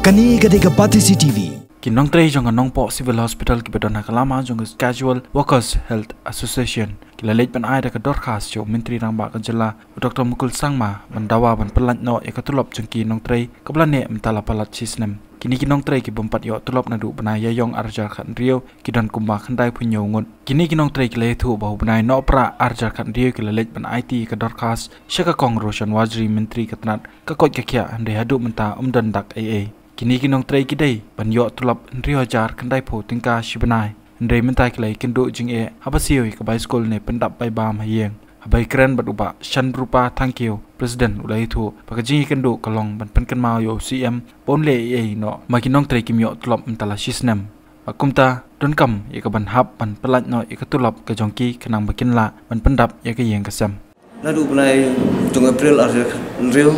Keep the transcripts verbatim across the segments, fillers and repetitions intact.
Kane ka dei ka Batesi T V. Ki nongtrei jong ka Nongpoh Civil Hospital kiba don ha ka lama jong ka Casual Workers Health Association ki la leit ban ai da ka dorkhas sha u Myntri Rangbah ka jylla, u Doctor Mukul Sangma, ban dawa ban pyllait noh ïa ka tulop jong ki nongtrei kaba la neh mynta la palat shi snem. Kine ki nongtrei ki bym pat ïoh tulop naduh u bnai Ïaïong arhajar khathynriew ki don kumba khyndaiphew hynñiew ngut. Kine ki nongtrei ki la ïathuh ba u bnai Nohprah arhajar khathynriew ki la leit ban aiti ïa ka dorkhas sha ka Kong Roshan Warjri, Myntri ka tnat ka koit ka khiah, hynrei haduh mynta um don dak ei ei. Kine ki nongtrei ki dei ban ïoh tulop hynriew hajar khyndaiphew tyngka shi bnai, hynrei mynta ki la ïakynduh jingeh haba siew ïa ka bai skul ne pyndap bai bam ha ïing. Haba ïakren bad u Bah Shanrupa Thangkhiew, President, u la ïathuh ba ka jingïakynduh ka long ban pynkynmaw ïa u C M ba un leh ei ei noh ba ki nongtrei kim ïoh tulop mynta la shi snem. Bad kumta donkam ïa ka ban hap ban pyllait noh ïa ka tulop ka jong ki khnang ba kin lah ban pyndap ïa ka ïing ka sem. Naduh u bnai jong April arhajar khathynriew,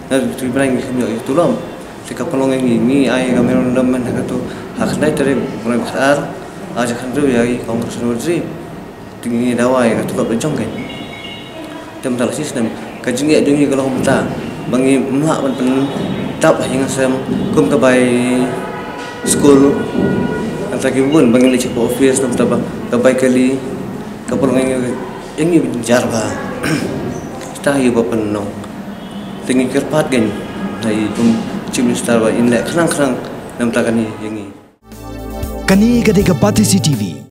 naduh u bnai ngi kham ïoh ïa u tulop. Te ka pynlong ïa ngi, ngi ai ka memorandum mynta ha katu, ha khyndai tarik u bnai ba khatar arhajar khathynriew ïa i Kong Roshan Warjri. Te ngi dawa ïa ka tulop la jong ka. Te mynta la shi snem ka jingeh jong ngi ka long mynta ba ngim lah ban pyndap ha ïing ha sem, kum ka bai skul, nangta ki bun ba ngi leit sha ka office, nangta ba ka bai kali, ka pynlong ïa ngi, ïa ngi ba jynjar bha. Shisha ïa ba pynlong. Te ngi kyrpad kein ha i kum Chief Minister ba in leh khnang khnang namar kane ïa ngi. Kane ka dei ka Batesi T V.